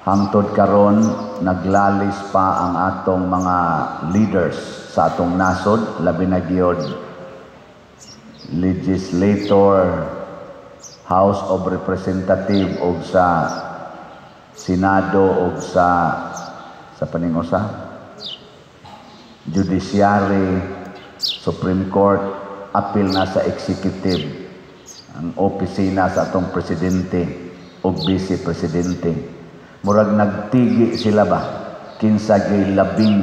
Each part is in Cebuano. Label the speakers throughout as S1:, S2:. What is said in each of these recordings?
S1: Hangtod karon naglalis pa ang atong mga leaders sa atong nasod, labi na gyud legislator, House of Representative og sa Senado og sa paningusa Judiciary, Supreme Court, apil na sa executive, ang opisina sa atong presidente o vice presidente. Murag nagtigi sila ba? Kinsa gyud labing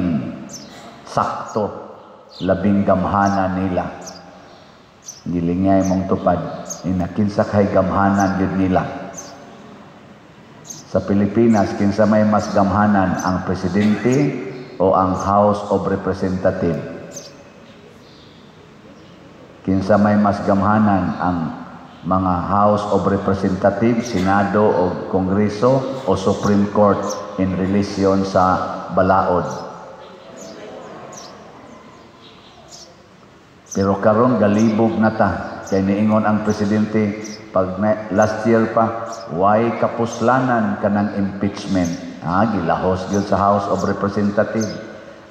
S1: sakto, labing gamhanan nila. Gilingay mong tupad, ina kinsa kay gamhanan gyud nila. Sa Pilipinas, kinsa may mas gamhanan, ang presidente o ang House of Representative? Kinsa may mas gamhanan, ang mga House of Representatives, Senado o Kongreso o Supreme Court in relation sa balaod? Pero karon galibog na ta kay niingon ang presidente pag last year pa, why kapuslanan kanang impeachment? Ah, gilahos gyud sa House of Representatives.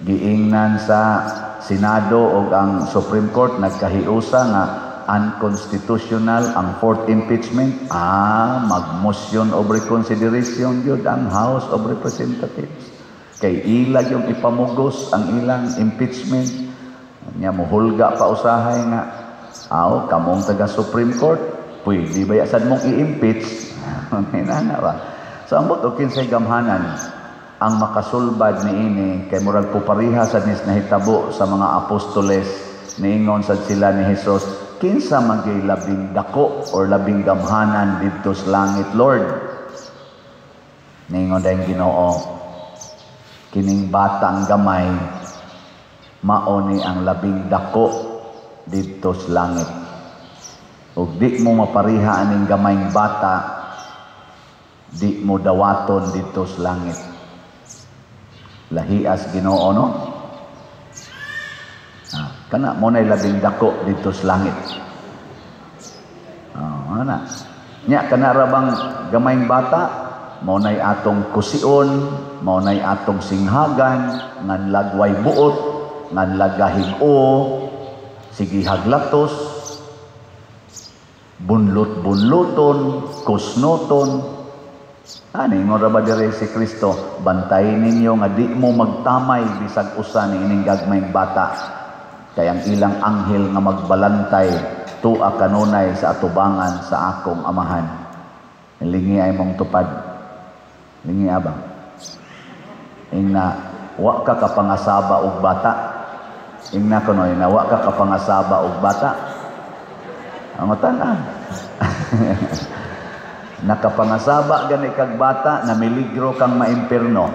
S1: Giingnan sa Senado ug ang Supreme Court, nagkahiusa nga unconstitutional ang fourth impeachment. Ah, mag-motion of reconsideration gyud ang House of Representatives. Kay ila yung ipamugos ang ilang impeachment. Nya muhulga pa usahay nga, aw, kamong taga Supreme Court, pwede ba sad mong i-impeach? Inana ba? So ambot og kinsay gamhanan ang makasulbad niini, kay murag pupariha sad nis nahitabo sa mga apostoles. Niingon sad sila ni Jesus, "Kinsa man gyud labing dako or labing gamhanan didto sa langit, Lord?" Niingon dayon Ginoo, "Kining batang gamay, mao ni ang labing dako didto sa langit. Ug di mo mapariha aning gamayng bata, di mo dawaton didto sa langit." Lahias Ginoo, no? Ah, kana mo na'y labing dako didto sa langit. Oh, ana. Nya kana ra bang gamayng bata, mao na'y atong kusion, mao na'y atong singhagan, ngan lagway buot, ngan lagahig-o, sige haglatos, bunlot-bunloton, kusnoton. Ani ingon ra ba dire si Kristo, "Bantay ninyo nga di mo magtamay bisag usa ni ining gagmayng bata, kay ang ilang anghel nga magbalantay tua kanunay sa atubangan sa akong Amahan." Lingi ay mong tupad. Lingi abang. Ingna, wa ka kapangasaba og bata. Ingna kuno, ingna wa ka kapangasaba og bata. Ang tanan. Nakapangasaba gani kag bata, namiligro kang maimpirno.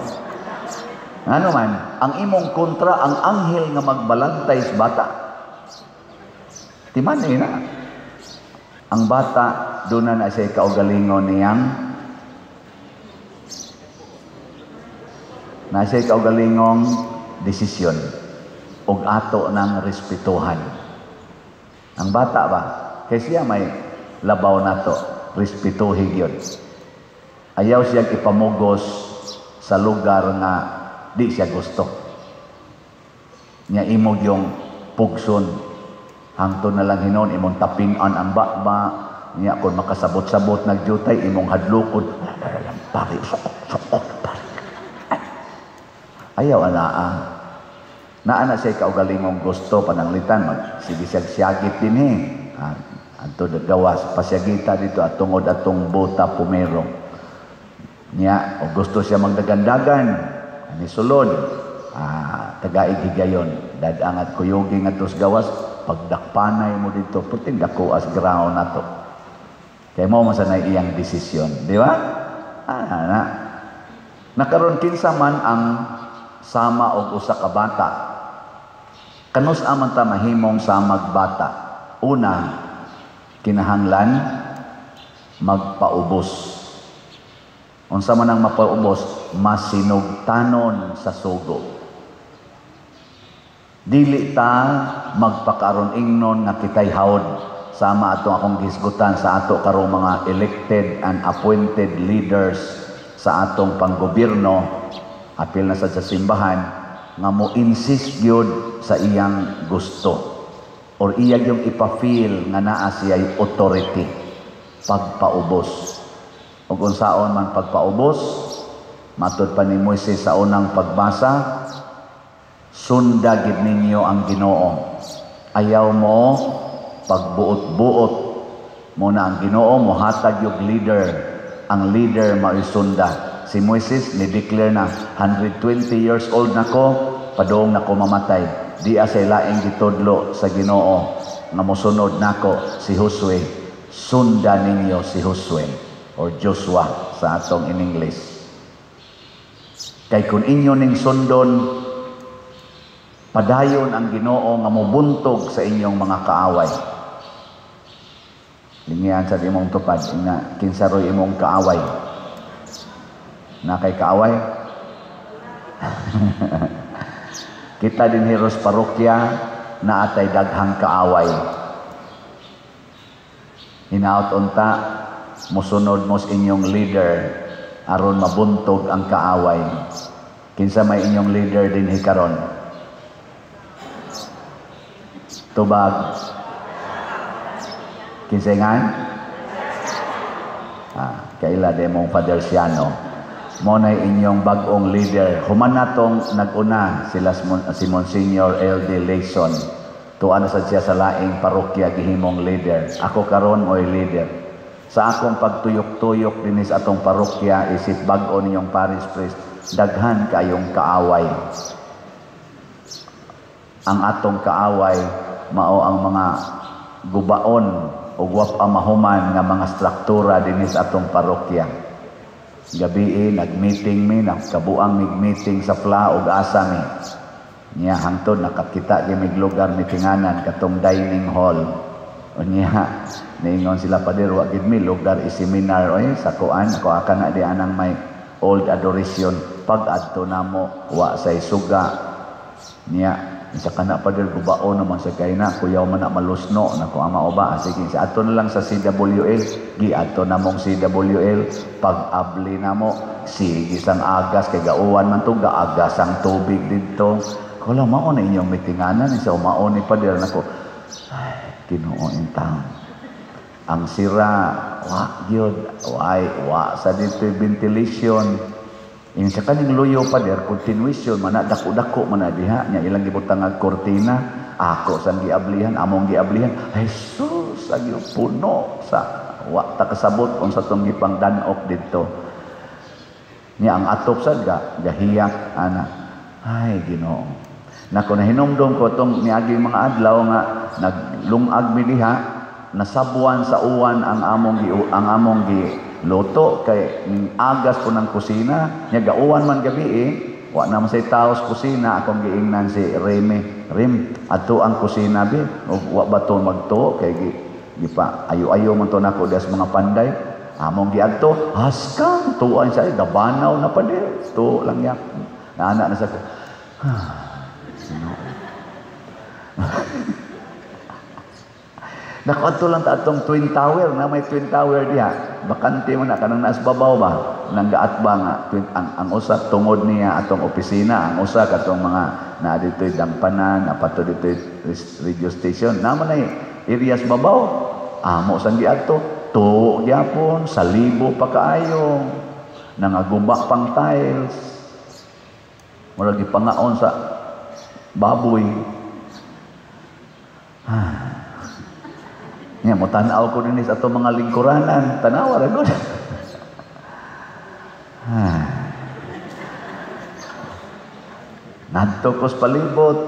S1: Ano man, ang imong kontra ang anghel nga magbalantay sa bata. Timan eh na. Ang bata, doon na siya kaugalingon niyang na siya kaugalingong desisyon og ato ng respetuhan. Ang bata ba? Kay siya may labaw nato, respetuhi gyud. Ayaw siya ipamugos sa lugar nga di siya gusto. Nya imog yung pugson, hangtod na lang hinon imong tapinan ang baba, nya kon makasabot-sabot nagjutay imong hadlokon, pare, sukot, sukot, pare. Ayaw anaa. Naa na siya kaugalingong gusto pananglitan mag sige siya siyagit din eh. Ah, adto gawas pasyagita dito at tungod atong buta pumero. Nya o gusto siya magdagandagan ani sulod, ah, tagaig higayon dadangat kuyugi ngadto sa gawas, pagdakpanay mo dito puting dako as ground nato. Kay mao man sanay iyang desisyon, di ba? Ah, na. Nakaron kinsa man ang sama og usa ka bata? Kanus aman ta mahimong samag bata? Una, kinahanglan magpaubos. Unsa man ang mapaubos? Masinugtanon sa sugo. Dili ta magpakaron ingnon nga kitay hawod, sama atong akong gisgutan sa ato karong mga elected and appointed leaders. sa atong panggobyerno, apil na sa simbahan, nga mo insist gyud sa iyang gusto or iya yung ipa-feel nga naa siya'y authority, pagpaubos. Ug unsaon man pagpaubos? Matud pa ni Moises sa unang pagbasa, sunda gid ninyo ang Ginoo. Ayaw mo pagbuot-buot mo na ang Ginoo mohatag yung leader. Ang leader mao'y sunda. Si Moises ni declare na, "120 years old na ko, padung na ko mamatay." Di say laing gitudlo sa Ginoo nga mosunod nako si Josue. Sunda ninyo si Josue or Joshua sa atong in English. Kay kung inyo ning sundon, padayon ang Ginoo nga mobuntog sa inyong mga kaaway. Lingian sa imong tupad nga, kinsa roy imong kaaway? Na kay kaaway? Kita din heros parokya na atay daghang kaaway. Hinaot unta mosunod mo sa inyong leader aron mabuntog ang kaaway. Kinsa may inyong leader dinhi karon? Tubag. Kinsa nga? Ah, kaila de mong Father Siano. Mo na inyong bag-ong leader. Human natong nag-una sila si Monsignor L.D. Layson. Tuan na sad siya sa laing parokya gihimong leader. Ako karon mo'y leader. Sa akong pagtuyok-tuyok dinhi sa atong parokya isip bag-o ninyong parish priest, daghan kayong kaaway. Ang atong kaaway mao ang mga gubaon ug wa pa mahuman nga mga struktura dinhi sa atong parokya. Gabii nag-meeting mi, nagkabuang mig meeting sa PLA ug asa mi. Nya hangtod nakakita gyud mig lugar mitinganan, katong dining hall. Unya niingon sila, "Pader, wa gid mi lugar i-seminar oy sa kuan." Ako aka na di anang may old adoration. Pag adto namo, wa say suga. Niya sa kana, "Pader, gubaon naman sa kay na kuyaw man na malusno." Nako, ama o ba? Ah, sige, sa ato na lang sa CWL. Giadto namong CWL, pag abli namo, sige sang agas kay gauwan man to, gaagas ang tubig didto. Wala, mao na inyong mitinganan sa mao ni pader. Nako, ay, Ginoo in town. Ang sira, wa gyud, way wa sa dito ventilation. In sa kaning luyo, pader, continuation man na, dako-dako man na diha. Nya ilang gibutang ang kortina, ako sang giablihan, among giablihan. Ay sus, agyo puno sa wa ta kasabot unsa tong gipang danok didto. Nya ang atop sad ga gahiyak ana. Ay, Ginoo. Nako, nahinumdom ko tong niaging mga adlaw nga naglungag mi diha, nasabwan sa uwan ang among gi luto kay ning agas po ng kusina. Nya gauwan man gabi eh, wa na man say tao sa kusina. Akong giingnan si Remy, "Rem, adto ang kusina bi, ug wa ba to magtuo kay gi gipa ayo-ayo man to nako dias mga panday." Among giadto, haskang tuan siya, gabanaw na pa di to lang yak naana na sa ko. Sino? Nako, adto lang ta atong Twin Tower na may Twin Tower diha. Bakante mo na kanang naas babaw ba? Nang gaatba nga twin, ang usa tungod niya atong opisina, ang usa katong mga naa dito'y dampanan, napato dito'y radio station. Naman ay areas babaw. Amo sang giadto, tuo gyapon, salibo pa kaayo. Nangaguba pang tiles. Murag gipangaon sa baboy. Nya mo tan-aw ko dinhi sa atong mga lingkuranan, tanawa ra gud. Ngadto ko sa palibot.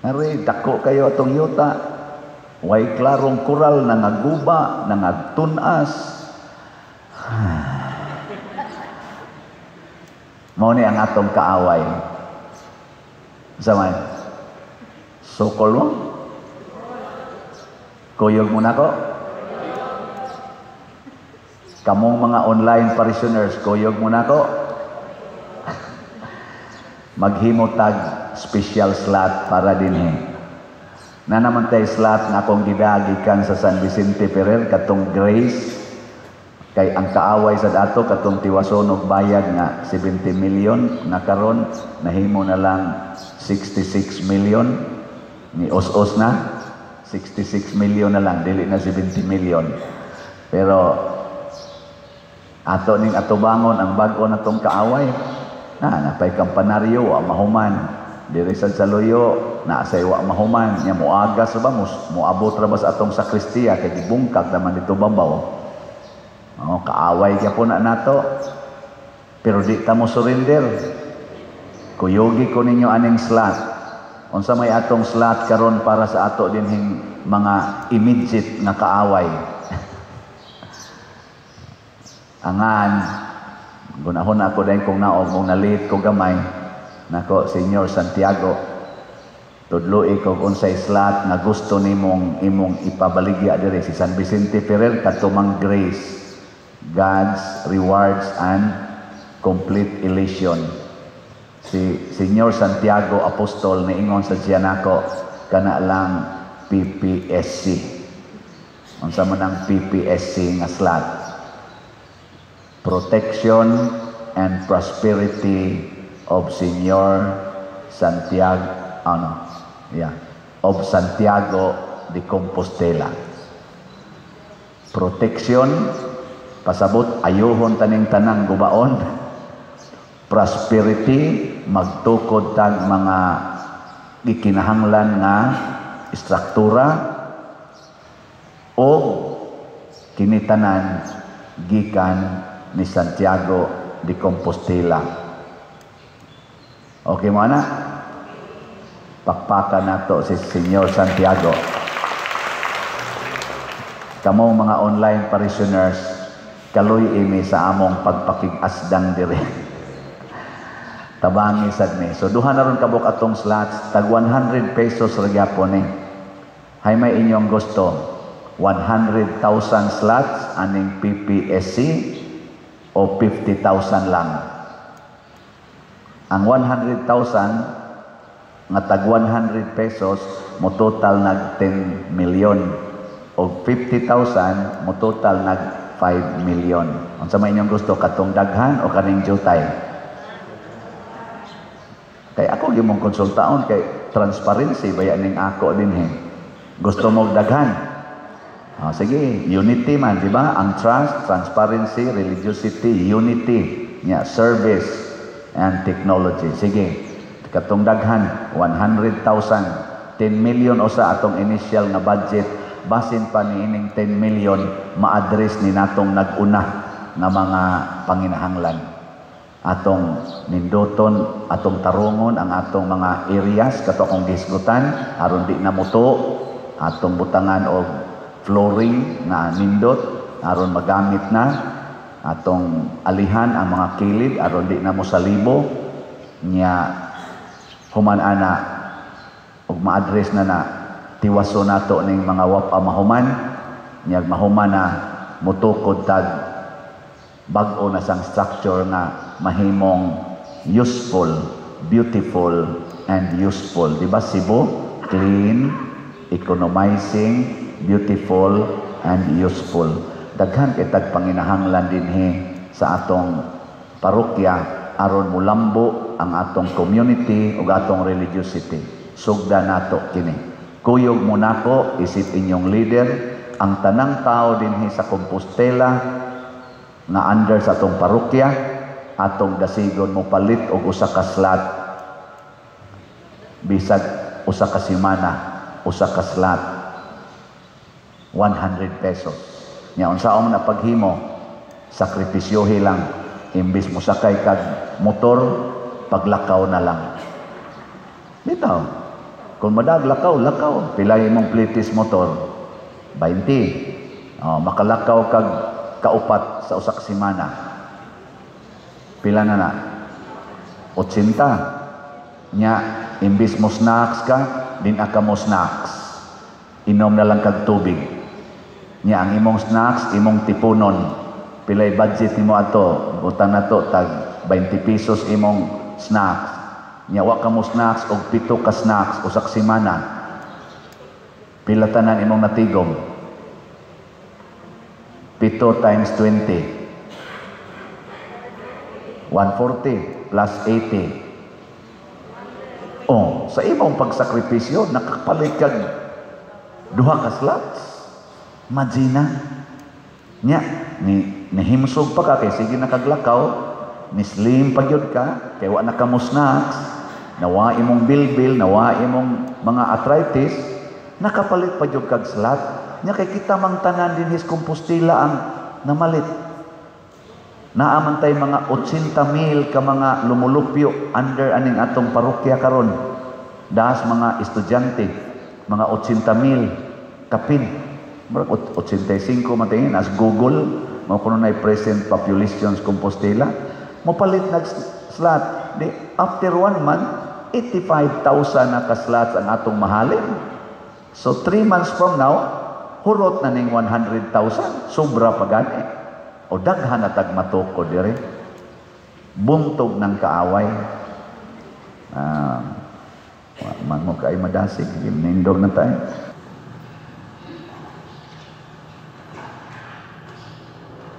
S1: Ari, dako kayo atong yuta. Way klarong kural, nangaguba, nangagtunas. Mao ni ang atong kaaway. Sa man? Sukol mo? Kuyog mo na ko? Kamong mga online parishioners, kuyog mo na ko? Maghimo tag special slot para dinhi. Na naman tay slot na akong gidagikan sa San Vicente Ferrer katong Grace. Kay ang kaaway sa dato katong tiwason og bayad nga 70 million nga karon nahimo na lang 66 million, ni os-os na 66 million na lang, dili na 70 million. Pero ato ning atubangon ang bag-o natong kaaway na napay kampanaryo, wa mahuman diri sa Saluyo, naa say wa mahuman nya moagas ba, moabot ra ba sa atong sakristiya kay gibungkag naman dito babaw. Oh, kaaway gyapon na nato. Pero di ta mo surrender. Kuyugi ko ninyo aning slot. Unsa may atong slot karon para sa ato dinhing mga immediate nga kaaway? Angan gunahon ako dahil kung naog kung nalit ko gamay nako, Senyor Santiago, tudloi ko unsay slot nga gusto nimong imong ipabaligya diri. Si San Vicente Ferrer, kadto mang grace, God's rewards and complete elation. Si Senyor Santiago Apostol, niingon sa siya nako, kana lang PPSC. Unsa man ang PPSC nga slot? Protection and prosperity of Senyor Santiago, ano, yeah, of Santiago de Compostela. Protection, pasabot ayuhon taning tanang gubaon. Prosperity, magtukod tag mga gikinahanglan nga istruktura, o kinitanan gikan ni Santiago de Compostela. Okay mo ana? Pakpakan nato si Senyor Santiago. Kamong mga online parishioners, kaloy imi sa among pagpakig-asdang diri. Tabangi sad mi. So duha na ron kabuk atong slots, tag 100 pesos ra gyapon ni. Hay may inyong gusto, 100,000 slots aning PPSC o 50,000 lang? Ang 100,000 nga tag 100 pesos mo total nag 10 million, o 50,000 mo total nag 5 million. Unsa may inyong gusto, katong daghan o kaning jutay? Kay ako gimong konsultaon kay transparency baya ning ako dinhi. Gusto mo daghan? Oh, sige, unity man, di ba? Ang trust, transparency, religiosity, unity, nya service and technology. Sige, katong daghan, 100,000, 10 million usa atong initial nga budget. Basin pa ni ining 10 million ma-address ni natong nag-una nga mga panginahanglan. Atong ninduton, atong tarungon ang atong mga areas kato akong gihisgutan aron di na muto, atong butangan og flooring na nindot aron magamit na, atong alihan ang mga kilid aron di na mo salibo nya. Human ana ug ma-address na na tiwaso nato ning mga wapa mahuman nya, mahuman na mutukod tag bag-o na sang structure nga mahimong useful, beautiful and useful. Di ba Cebu? Clean, economizing, beautiful and useful. Daghan kay tag panginahanglan dinhi sa atong parokya aron mulambo ang atong community ug atong religiosity. Sugda nato kini. Kuyog mo nako isip inyong leader ang tanang tao dinhi sa Compostela nga under sa atong parokya, atong dasigon mo palit og usa ka slot, bisag usa ka semana, usa ka slot 100 pesos nya. Unsaon na paghimo, sakripisyohi lang. Imbis mo sakay kag motor, paglakaw na lang. Bitaw, kung madag lakaw, lakaw. Pila imong plitis motor? 20. Oh, makalakaw kag kaupat sa usa ka semana, pila na na? 80. Nya imbis mo snacks ka, din ka mo snacks, inom na lang kag tubig. Nya ang imong snacks imong tipunon. Pilay budget nimo ato? Butang nato tag 20 pesos imong snacks. Nya wa ka mo snacks og 7 ka snacks usa ka semana, pila tanan imong natigom? 7 times 20. 140 plus 80. Oh, sa imong pagsakripisyo, nakapalit kag duha ka slots. Imagine. Nya, ni nihimsog pa ka kay sige na kaglakaw, ni slim pa gyud ka, kay wa na ka mo snacks, nawa imong bilbil, nawa imong mga arthritis, nakapalit pa gyud kag slot. Nya kay kita mang tanan dinhi sa Compostela ang namalit. Naa man tay mga 80 mil ka mga lumulupyo under aning atong parokya karon. Das mga estudyante, mga 80 mil kapin. Murag 85 man tingin as Google, mao kuno nay present population sa Compostela. Mopalit nag slot. Di, after one month, 85,000 na ka slots ang atong mahalin. So 3 months from now, hurot na ning 100,000. Sobra pa gani. O daghan na tag matukod diri. Buntog ng kaaway. Ah, wa man mo kay madasig, nindog na tayo.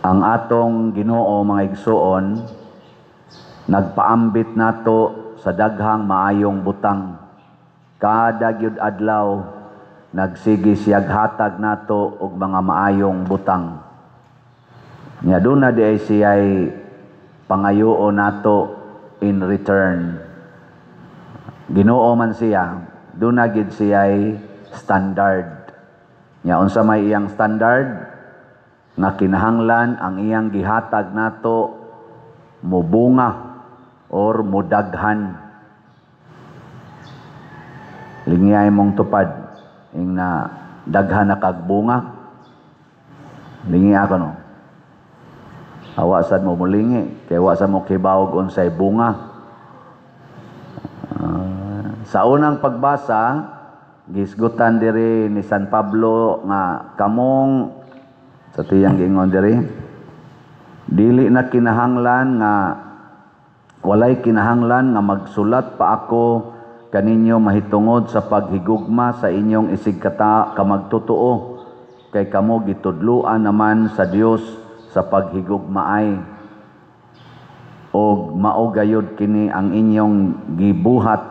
S1: Ang atong Ginoo, mga igsuon, nagpaambit nato sa daghang maayong butang. Kada gyud adlaw nagsige siyag hatag nato og mga maayong butang. Nya duna di ay siya'y pangayoon nato in return. Ginoo man siya, duna gid siya'y standard. Nya unsa may iyang standard? Nga kinahanglan ang iyang gihatag nato mubunga or mudaghan. Lingiyay mong tupad ing na daghan na kag bunga. Lingi ako, no. Awa sad mo mulingi kay wa sad mo kibawog unsay bunga. Sa unang pagbasa, gisgutan diri ni San Pablo nga kamong sa tiyang giingon diri, dili na kinahanglan nga walay kinahanglan nga magsulat pa ako kaninyo mahitungod sa paghigugma sa inyong isig kata kamagtotoo, kay kamo gitudloan naman sa Dios sa paghigugmaay, og mao gayud kini ang inyong gibuhat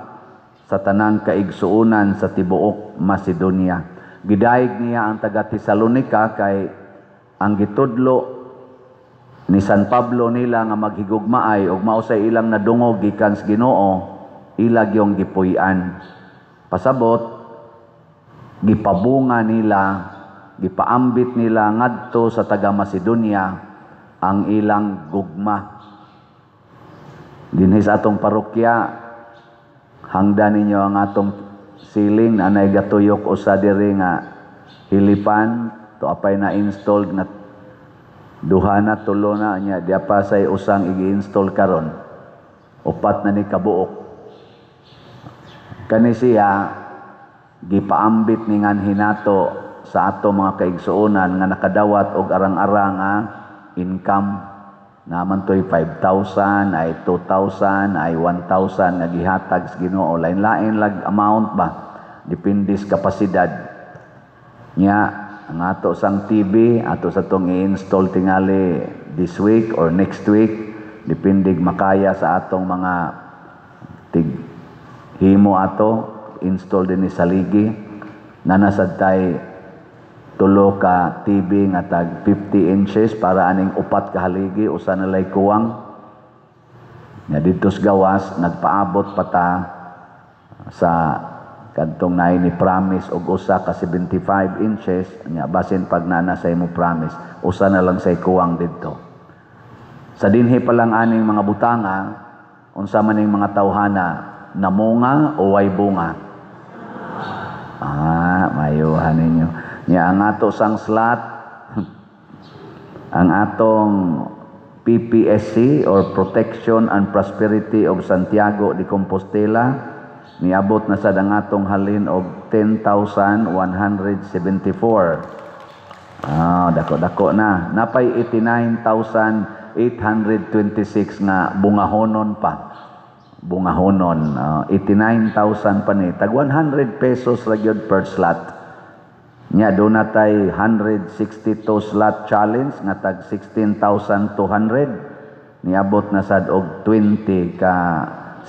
S1: sa tanang kaigsuonan sa tibuok Macedonia. Gidayeg niya ang taga Tesalonica kay ang gitudlo ni San Pablo nila nga maghigugmaay ug mao say ilang nadungog gikan sa Ginoo, ila gyung gipuy-an. Pasabot, gipabunga nila, gipaambit nila ngadto sa taga Macedonia ang ilang gugma. Dinhi sa atong parokya, hangda ninyo ang atong ceiling na anay gatuyok usa diri nga hilipan to apay na installed nga duha na, tulo na nya, di pa say usang igi-install karon, upat na ni kabuok. Kani siya gipaambit ni nganhi nato sa ato mga kaigsuonan nga nakadawat og arang-arang nga income naman to'y 5,000 ay 2,000 ay 1,000 nga gihatag sa Ginoo. Lain-lain lag amount ba, depende sa kapasidad nya. Ang ato sang TV, ato sa tong i-install tingali this week or next week, depende makaya sa atong mga tig himo ato install din ni saligi na nasad tay tulo ka TV nga tag 50 inches para aning upat ka haligi, usa na lay kuwang. Nga didto sa gawas nagpaabot pa ta sa kadtong naay ni promise og usa ka 75 inches. Nya basin pag nana sa imo promise, usa na lang say kuwang didto. Sa dinhi pa lang aning mga butanga, unsa man ning mga tawhana, namunga o way bunga? Ah, mayuhan ninyo. Nya ang ato sang slot, ang atong PPSC or Protection and Prosperity of Santiago de Compostela, niabot na sad ang atong halin og 10,174. Ah, dako-dako na. Napay 89,826 nga bungahonon pa. Bungahonon, 89,000 pa ni. Tag 100 pesos ra gyud per slot. Nya duna tay 162 slot challenge nga tag 16,200, niabot na sad og 20 ka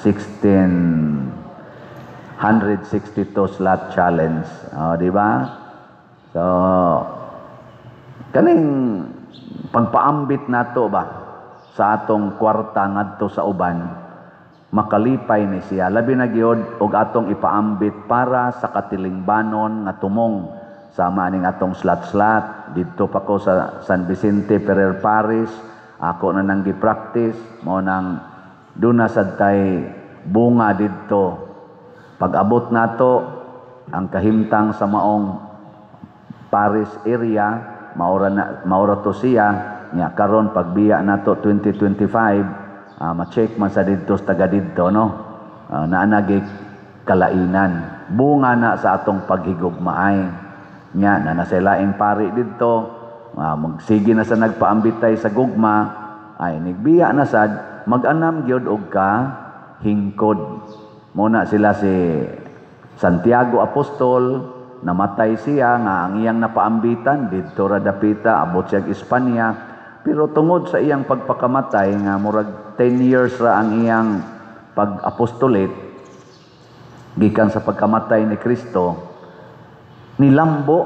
S1: 1662 slot challenge. Oh, di ba? So kaning pagpaambit nato ba sa atong kwarta ngadto sa uban, makalipay ni siya, labi na gyud og atong ipaambit para sa katilingbanon nga tumong, sama aning atong slot-slot. Didto pa ko sa San Vicente Ferrer Parish, ako na nang gi-practice mo nang duna sad tay bunga didto. Pag abot nato ang kahimtang sa maong parish area, maura na, maura to siya. Nya karon pagbiya nato 2025, ma-check man sa didto sa taga didto, no, naa na kalainan, bunga na sa atong paghigugmaay. Nya na nasa laing pari didto, magsige na sa nagpaambitay sa gugma, ay nigbiya na sad, mag-anam gyud og ka hingkod. Muna sila si Santiago Apostol, namatay siya nga ang iyang napaambitan didto ra dapita, abot siya Espanya, pero tungod sa iyang pagpakamatay nga murag 10 years ra ang iyang pag-apostolate gikan sa pagkamatay ni Kristo, nilambo,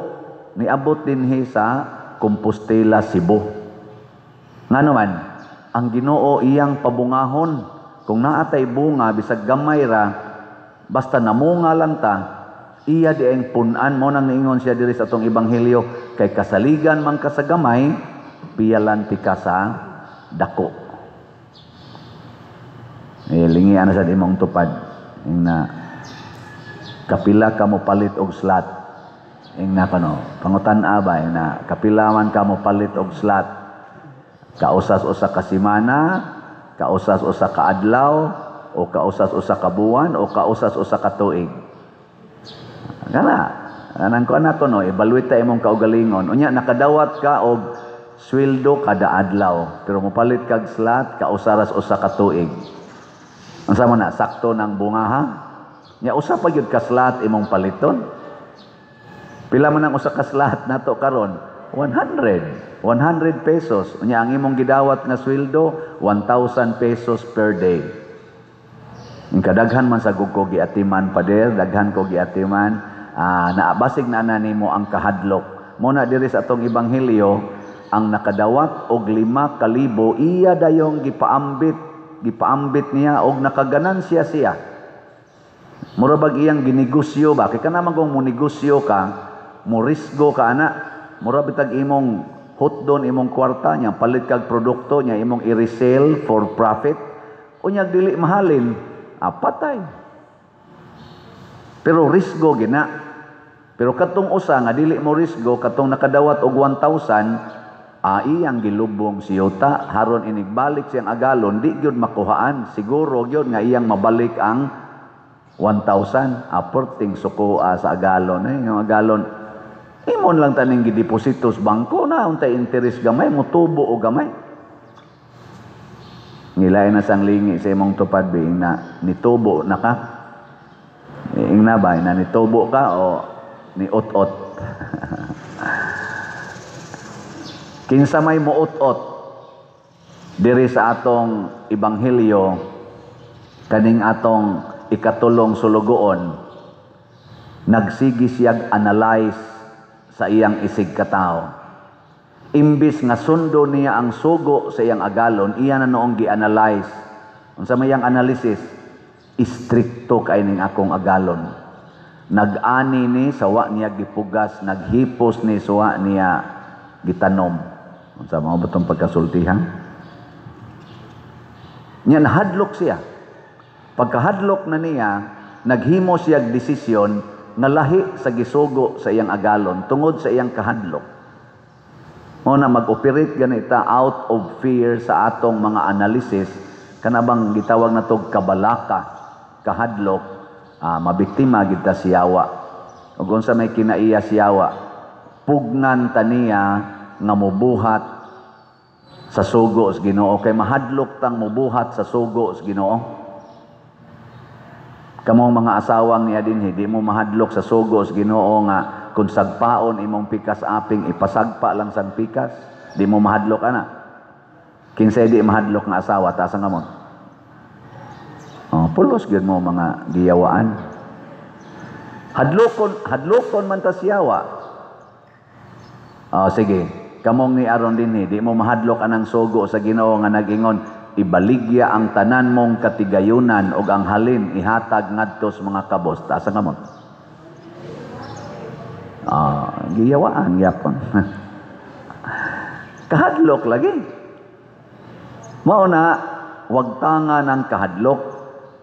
S1: niabot dinhi sa Compostela, Cebu. Ngano man, ang Ginoo iyang pabungahon. Kung naatay bunga bisag gamay ra, basta namunga lang ta, iya di ang punan mo. Nang niingon siya diri sa atong ebanghelyo, kay kasaligan man ka sa gamay, piyalan ti ka sa dako. Eh, lingi ana sa imong tupad. Ing na kapila ka mo palit og slot? Ing na kano, pangutan-a ba, ing na kapila man ka mo palit og slot? Kausas usa ka semana, kausas usa ka adlaw, o kausas usa ka buwan, o kausas usa ka tuig? Kana, anang ko anak ko, no, evaluate ta imong kaugalingon. Unya nakadawat ka og sweldo kada adlaw, pero mopalit kag slot kausaras usa ka tuig. Unsa man na, sakto ng bunga, ha? Nya usa pa gyud ka slot imong paliton. Pila man ang usa ka slot nato karon? 100. 100 pesos. Unya ang imong gidawat nga sweldo 1,000 pesos per day. Ang kadaghan man sa ko giatiman, pader, daghan ko giatiman, naabasig na na nimo ang kahadlok. Muna diri sa atong ebanghelyo, ang nakadawat og 5,000, iya dayong gipaambit, gipaambit niya og nakaganansya siya. Mura bag iyang ginegosyo ba? Kay kana man kung monegosyo ka, morisgo ka ana, mura bitag imong hotdon imong kwarta niya, palit kag produkto niya, imong i-resell for profit, unya dili mahalin, patay. Pero risgo gina. Pero katong usa nga dili mo risgo, katong nakadawat og 1,000, iyang gilubong siyota, haron inigbalik siyang agalon, di gyud makuhaan, siguro gyud nga iyang mabalik ang 1,000, aporting suko sa agalon. Eh, yung agalon, imon lang taning gideposito sa bangko na, untay interest gamay, mutubo o gamay. Ngilain na sang lingi sa imong tupad, bi, na nitubo na ka. Ing na ba, na nitubo ka o ni ot-ot? Kinsa may muot-ot diri sa atong ebanghelyo, kaning atong ikatulong sulugoon, nagsigi siyag analyze sa iyang isig katao. Imbis nga sundo niya ang sugo sa iyang agalon, iya na noong gi-analyze. Unsa may iyang analysis? Istrikto kay ning akong agalon. Nag-ani ni sawa niya gipugas, naghipos ni sawa niya gitanom. Unsa mao ba tong pagkasultihan? Nya nahadlok siya. Pagkahadlok na niya, naghimo siya desisyon nga lahi sa gisugo sa iyang agalon tungod sa iyang kahadlok. Mo na mag-operate ganita out of fear sa atong mga analysis, kanabang gitawag na tog kabalaka, kahadlok, mabiktima gid ta siyawa. Ug unsa may kinaiya siyawa, pugnan ta niya nga mobuhat sa sugo sa Ginoo, kay mahadlok tang mobuhat sa sugo sa Ginoo. Kamong mga asawang niya dinhi, di mo mahadlok sa sugo sa Ginoo nga Kung sagpaon imong pikas aping, ipasagpa lang sang pikas. Di mo mahadlok ana. Kinsay di mahadlok nga asawa, taas ang kamot. Oh, pulos gyud mo mga giyawaan. Hadlokon, hadlokon man tas yawa. Oh, sige. Kamong ni aron dinhi, di mo mahadlok anang sugo sa Ginoo nga nag-ingon, ibaligya ang tanan mong katigayunan ug ang halin ihatag ngadto sa mga kabos. Taas ang kamot. Ah, giyawaan gyapon. Kahadlok lagi. Mao na wag tanga ng kahadlok.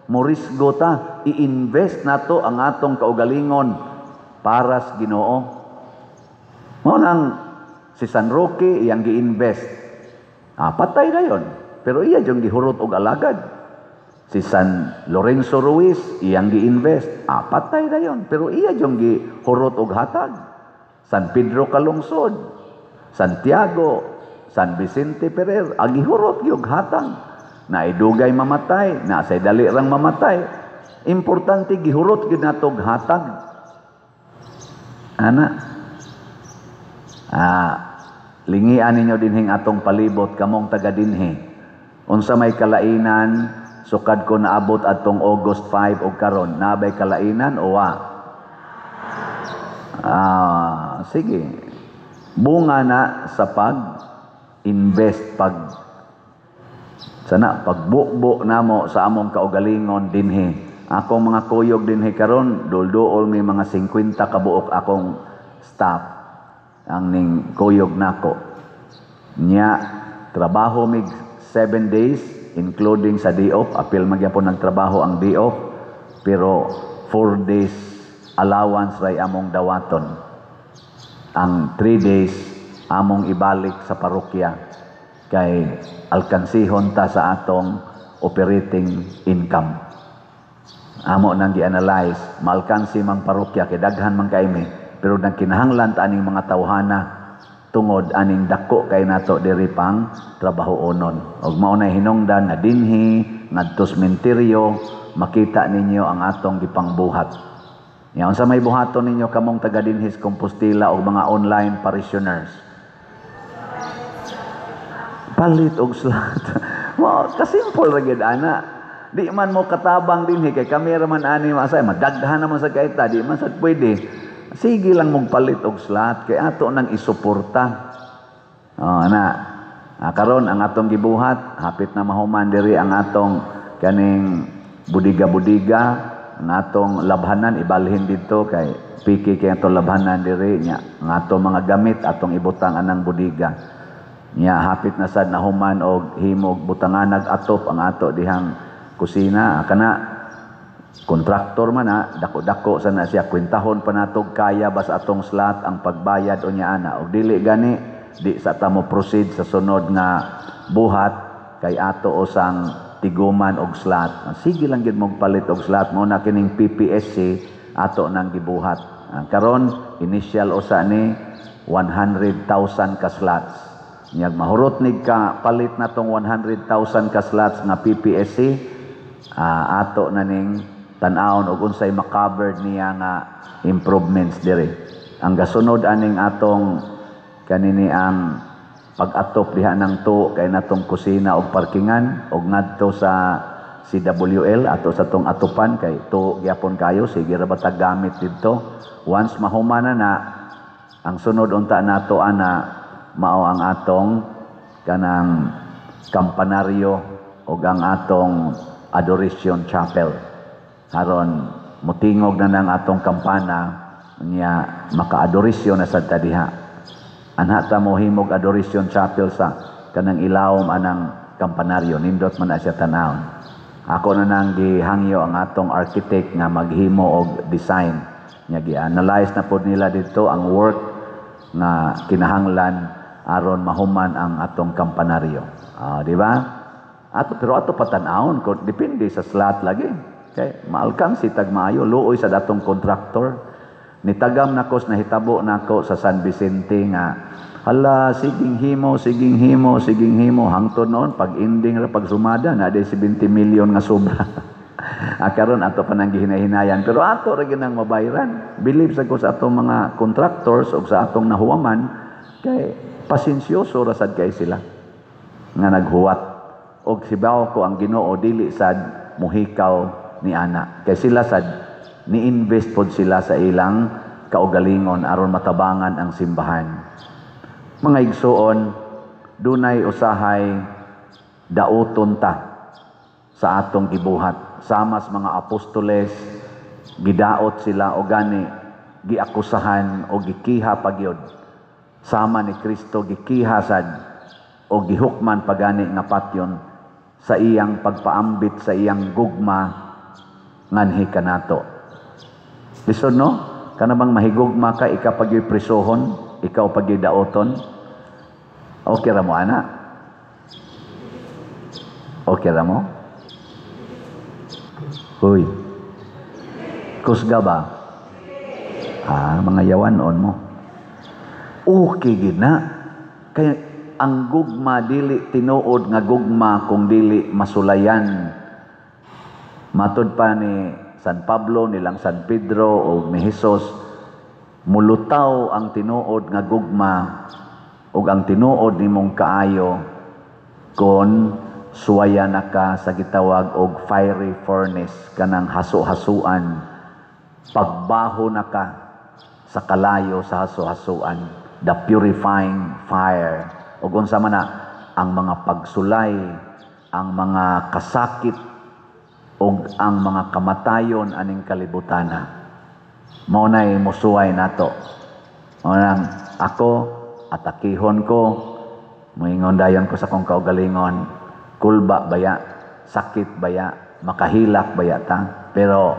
S1: Morisgo ta, i-invest nato ang atong kaugalingon para sa Ginoo. Mao nang si San Roque iyang gi-invest. Ah, patay na yon. Pero iya yung gihurot og alagad. Si San Lorenzo Ruiz iyang gi-invest. Ah, patay na yon. Pero iya yung gihurot og hatag. San Pedro Calungsod, Santiago, San Vicente Ferrer, ang gihurot gyud hatag. Naidugay mamatay, naasay dali rang mamatay. Importante gihurot gyud nato og hatag. Ana. Ah, lingian ninyo dinhing atong palibot kamong taga dinhi. Unsa may kalainan sukad ko naabot atong August 5 og karon, nabay kalainan o wa? Ah, sige. Bunga na sa pag invest, pag sana pagbukbo namo sa among kaugalingon dinhi. Akong mga kuyog dinhi karon, dulduol may mga 50 kabuok akong staff ang ning kuyog nako. Nya trabaho mig 7 days including sa day off, apil magyapon nagtrabaho ang day off, pero 4 days allowance ray among dawaton. Ang 3 days among ibalik sa parokya kay alkansihon ta sa atong operating income. Amo nang gi-analyze, maalkansi mang parokya kay daghan man kay mi, pero nagkinahanglan ta aning mga tawhana tungod aning dako kay nato diri pang trabahoonon. Og mao na hinungdan nga dinhi ngadto sa sementeryo makita ninyo ang atong gipangbuhat. Ya, unsa may buhaton ninyo kamong taga dinhi sa Compostela og mga online parishioners? Palit og slot. Wow, kasimple ra gyud ana. Di man mo katabang dinhi kay kami ra man ani masay, madaghan naman sa kaita, di man sad pwede. Sige lang mong palit og slot kay ato nang isuporta. Oh, ana. Ah, karon ang atong gibuhat, hapit na mahuman diri ang atong kaning budiga-budiga, ang atong labhanan ibalhin didto kay piki kay atong labhanan diri nya. Ang atong mga gamit atong ibutang anang budiga. Nya hapit na sad nahuman og himog butanganag atop ang ato dihang kusina. Kana kontraktor man na, dako-dako sa na siya, kwentahon pa natog kaya ba sa atong slot ang pagbayad o niya ana. Og dili gani, di sa ta mo proceed sa sunod nga buhat kay ato usang tiguman og slot. Sige lang gid mong palit og slot mo na kining PPSC ato nang gibuhat. Karon initial usa ni 100,000 ka slots. Nyag mahurot nig ka palit na tong 100,000 ka slots nga PPSC, ato na ning tan-awon og unsay makovered niya nga improvements diri. Ang gasunod aning atong kanini ang pag-atop diha ng to kay natong kusina og parkingan og ngadto sa CWL ato sa tong atupan kay to gyapon kayo, sige ra ba ta gamit didto. Once mahuman na na, ang sunod unta nato ana mao ang atong kanang kampanaryo og ang atong Adoration Chapel. Aron mutingog na nang atong kampana nya maka-adoration na sad ta diha. Anha ta mo himog Adoration Chapel sa kanang ilawom anang kampanaryo, nindot man na siya tan-awon. Ako na nang gihangyo ang atong architect nga maghimo og design. Nya gi-analyze na pod nila dito ang work nga kinahanglan aron mahuman ang atong kampanaryo. Di ba? Ato pero ato patan-awon ko depende sa slot lagi. Kay maalkansi tag maayo luoy sa datong kontraktor. Nitagam nako sa nahitabo nako sa San Vicente nga hala siging himo, siging himo, siging himo hangtod noon pag ending ra pagsumada na 70 million nga sobra. Karon ato pa nang gihinay-hinayan, pero ato ra gyud nang mabayran. Believe sa ko sa atong mga contractors o sa atong nahuwaman kay pasensyoso ra sad kay sila nga naghuwat. Og sibaw ko ang Ginoo dili sad muhikaw ni ana. Kay sila sad ni-invest pod sila sa ilang kaugalingon aron matabangan ang simbahan. Mga igsuon, dunay usahay dauton ta sa atong gibuhat. Sama sa mga apostoles, gidaot sila o gani giakusahan o gikiha pagyod. Sama ni Kristo gikiha sad o gihukman pagani nga patyon sa iyang pagpaambit sa iyang gugma nganhi kanato. Lisod, no? Kana bang mahigugma ka, ikaw pagyoy prisohon, ikaw pagyoy daoton? Okay ra mo, ana? Okay ra mo? Uy, kusga ba? Ah, mga yawan-on mo. Okay gid na. Kaya ang gugma dili tinuod nga gugma kung dili masulayan. Matud pa ni San Pablo, nilang San Pedro o ni Jesus, mulutaw ang tinuod nga gugma ug ang tinuod nimong kaayo kon suwaya na ka sa gitawag og fiery furnace, kanang haso-hasuan. Pagbaho na ka sa kalayo sa haso-hasuan, the purifying fire. Ug unsa man na ang mga pagsulay, ang mga kasakit ug ang mga kamatayon aning kalibutana. Mao nay musuway nato. Mao nang ako atakihon ko, moingon dayon ko sa akong kaugalingon, kulba baya, sakit baya, makahilak baya ta, pero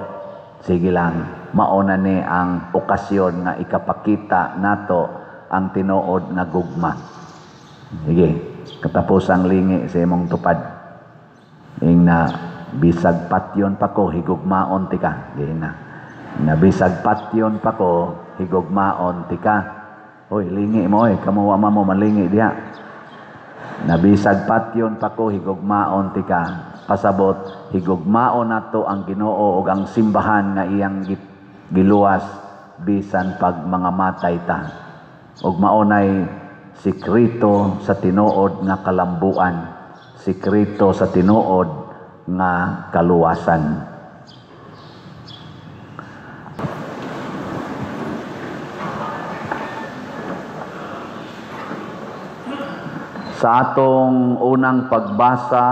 S1: sige lang, mauna ni ang okasyon nga ikapakita nato ang tinuod nga gugma. Sige, katapos ang lingi sa imong tupad. Ing na bisag patyon pa ko, higugmaon tika. Sige na. Na bisag patyon pa ko, higugmaon tika. Hoy, lingi mo oy, kamo wa mo malingi diha. Nabisag patyon pa ko, higugmaon tika. Pasabot, higugmaon nato ang Ginoo ug ang simbahan nga iyang giluwas bisan pag mga matay ta. Ug maunay sikreto sa tinuod nga kalambuan, sikreto sa tinuod nga kaluwasan. Sa atong unang pagbasa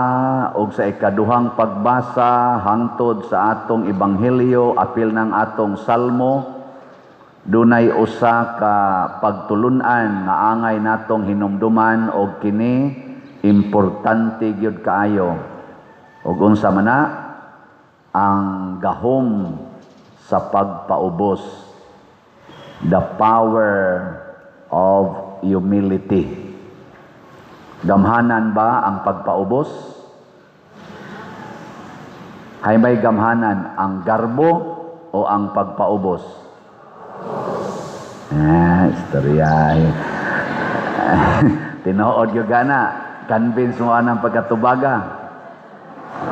S1: o sa ikaduhang pagbasa hangtod sa atong ebanghelyo, apil ng atong salmo, dunay usa ka pagtulun-an nga angay natong hinumduman og kini importante gyud kaayo. Og unsa man na ang gahom sa pagpaubos, the power of humility. Gamhanan ba ang pagpaubos? Hay may gamhanan ang garbo o ang pagpaubos? Ah, istorya. Tinuod yung gana. Convince mo anang pagkatubaga.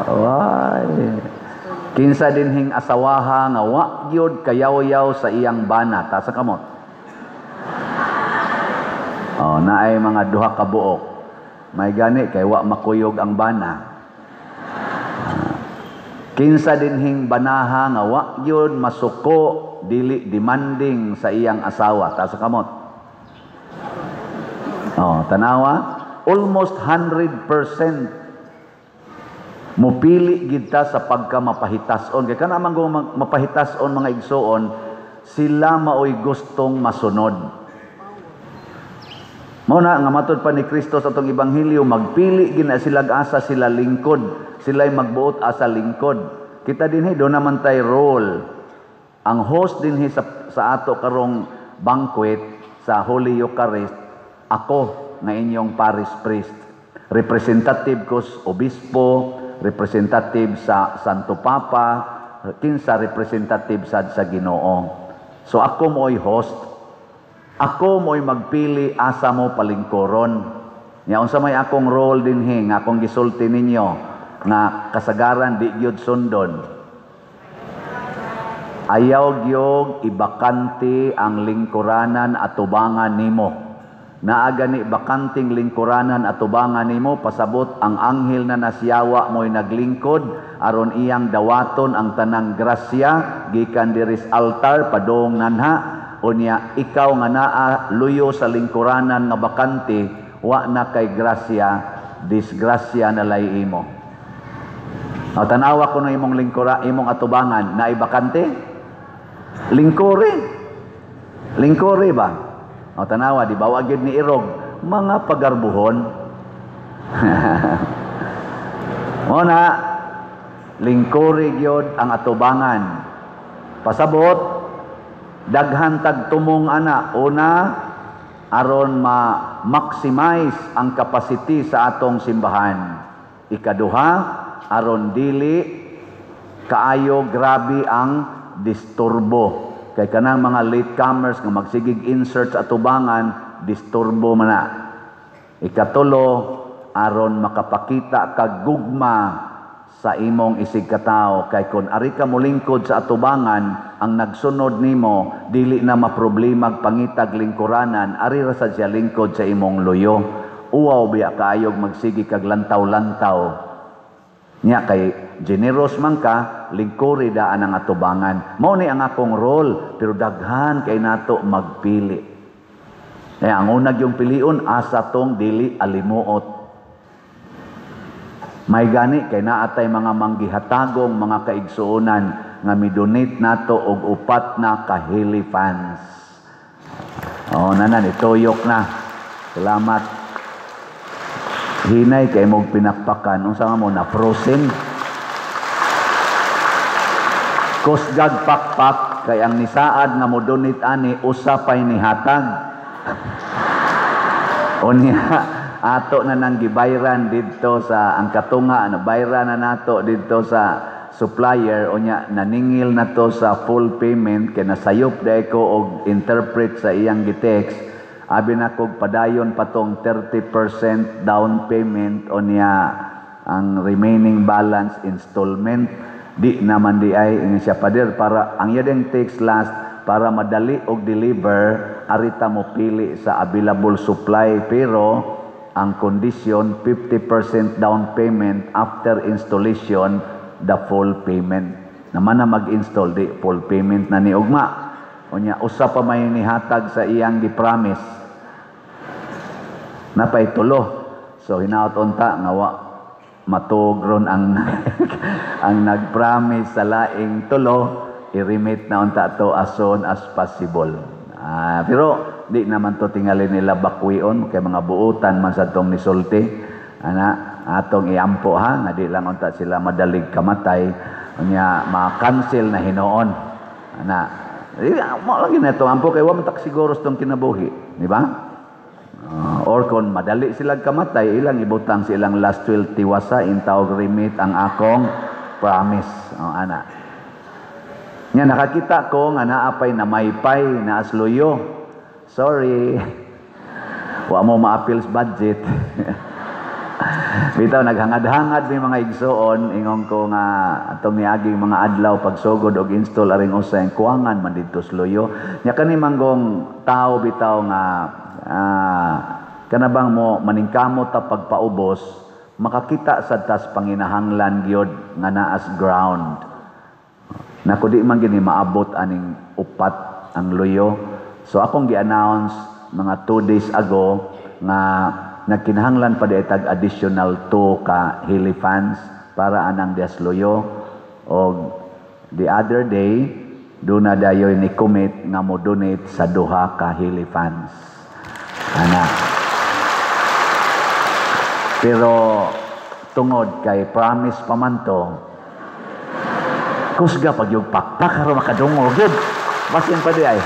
S1: Ay. Kinsa dinhing asawaha nga wa gyud kayaw-yaw sa iyang bana. Tasa kamot. Oh, naay mga duha ka buok. May gani kay wa makuyog ang bana. Kinsa dinhing banaha nga wa gyud masuko, dili demanding sa iyang asawa. Taas sa kamot. Oh, tanawa, almost 100% mupili gid ta sa pagka mapahitason. Kay kana man mapahitason mga igsoon, sila maoy gustong masunod. Mao na nga matud pa ni Kristo sa atong ebanghelyo, magpili gina sila asa sila lingkod, sila'y magbuot asa lingkod. Kita dinhi do naman tay role. Ang host dinhi sa ato karong banquet sa Holy Eucharist, ako nga inyong parish priest. Representative ko sa obispo, representative sa Santo Papa, kinsa representative sad sa Ginoo. So ako mo'y host. Ako mo'y magpili asa mo palingkoron. Nya unsa may akong role dinhi nga akong gisulti ninyo nga kasagaran di gyud sundon. Ayaw gyog ibakante ang lingkuranan atubangan nimo. Naa gani bakanting lingkuranan atubangan nimo, pasabot ang anghel na nasyawa mo'y naglingkod aron iyang dawaton ang tanang grasya gikan diri sa altar padung nanha. Unya ikaw nga naa luyo sa lingkuranan nga bakante, wa na kay grasya, disgrasya na lay imo. O, tanawa ko na imong lingkura, imong atubangan, naay bakante? Lingkuri. Lingkuri ba? O, tanawa, di ba? Wa gyud ni irog. Mga pagarbuhon. Mo na, lingkuri gyud ang atubangan. Pasabot, daghan tag tumong ana. Una, aron ma-maximize ang capacity sa atong simbahan. Ikaduha, aron dili kaayo grabe ang disturbo. Kay kanang mga latecomers nga magsigig insert sa atubangan, disturbo man na. Ikatulo, aron makapakita kag gugma sa imong isig katawo, kay kon ari ka molingkod sa atubangan, ang nagsunod nimo dili na maproblemag pangitag lingkuranan, ari ra sad siya lingkod sa imong luyo. Uwaw biya kaayog magsigi kag lantaw-lantaw nya, kay generous man ka, lingkuri daan ang atubangan. Mao ni ang akong role, pero daghan kay nato magpili. Kaya ang unag yung pilion, asa tong dili alimuot. May gani kay naatay mga manggihatagong mga kaigsuonan nga midonate nato og upat na ka-helifans. Oh, nanan ituyok na. Salamat. Hinay kay mong pinakpakan. Unsa nga mo na frozen? Kusgag pakpak kay ang nisaad nga mo donate ani usa pay nihatag. Unya ato na nang gibayran didto sa ang katunga, ano, bayran na nato didto sa supplier. Unya naningil na to sa full payment kay nasayop dai ko og interpret sa iyang gitext. Abi na kog padayon patong 30% down payment, unya ang remaining balance installment. Di naman di ay ingon siya, "Pader, para ang iyang text last, para madali og deliver, arita mo pili sa available supply, pero ang condition, 50% down payment, after installation the full payment." Naman na mag-install, di full payment na ni ugma. Unya usa pa may nihatag sa iyang gi-promise, napay tulo. So hinaot unta nga wa matug ron ang nag-promise sa laing tulo, i-remit na unta to as soon as possible. Ah, pero di naman to tingali nila bakwion kay mga buutan man sa tong nisulti. Ana, atong iampo ha, nga di lang unta sila madalig kamatay, unya ma-cancel na hinuon. Ana, di mo lagi na to ampo kay wa man tak siguro sa tong kinabuhi, di ba? Or kung madali sila kamatay, ilang ibutang silang last will, tiwasa intawag remit ang akong promise. Oh, ana. Nya nakakita ko nga naapay na maypay na asluyo. Sorry. Wa mo maapil sa budget. Bitaw naghangad-hangad may mga igsuon, ingon ko nga atong niaging mga adlaw pagsugod og install aring usay kuwangan man didto sa luyo. Nya kani manggong tao bitaw nga kana bang mo maningkamot ta pagpaubos, makakita sad tas panginahanglan gyud nga naas ground. Nako, di man gini maabot aning upat ang luyo. So akong gi-announce mga 2 days ago nga nagkinahanglan pa di tag additional 2 ka helifans para anang dias luyo. Og the other day do na dayoy ni commit nga mo donate sa duha ka helifans. Ana. Pero tungod kay promise pa man to, kusga pag yung pakpak aron makadungog gyud. Basin pa di ay.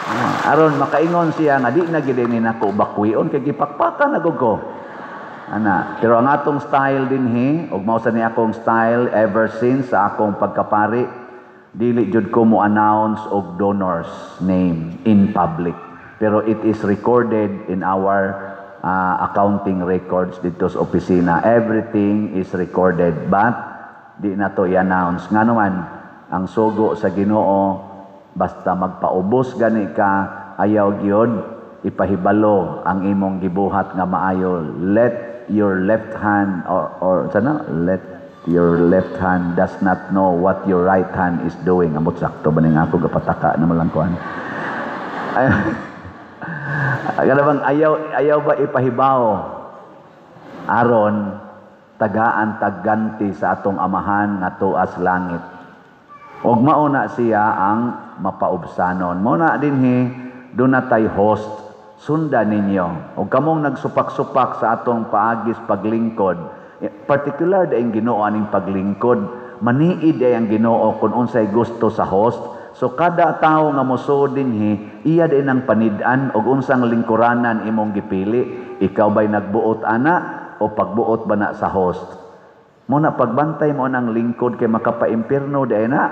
S1: Ah, aron makaingon siya nga di na gid ni nako bakwion kay gipakpakan na gud ko. Ana, pero ang atong style dinhi ug mao sa ni akong style ever since sa akong pagkapari, dili jud ko mo announce og donors name in public. Pero it is recorded in our accounting records dito sa opisina. Everything is recorded, but di na to i-announce. Nga naman, Ang sugo sa Ginoo, basta magpaubos gani ka, ayaw gyud ipahibalo ang imong gibuhat nga maayo. Let your left hand or sana let your left hand does not know what your right hand is doing. Amot, sakto ba ning ako gapataka na malang kuan? Ay, kana bang ayaw ayaw ba ipahibaw aron tagaan tagganti sa atong Amahan nga tuas langit. Og mao na siya ang mapaubsanon. Mao na dinhi duna tay host, sunda ninyo. Og kamong nagsupak-supak sa atong paagis paglingkod, particular diay ang Ginoo aning paglingkod, maniid ay ang Ginoo kung unsay gusto sa host. So kada tawo nga mosuod dinhi, iya din ang panid-an og unsang lingkuranan imong gipili. Ikaw ba'y nagbuot ana o pagbuot ba na sa host? Mo na pagbantay mo ng lingkod kay makapaimpirno di na.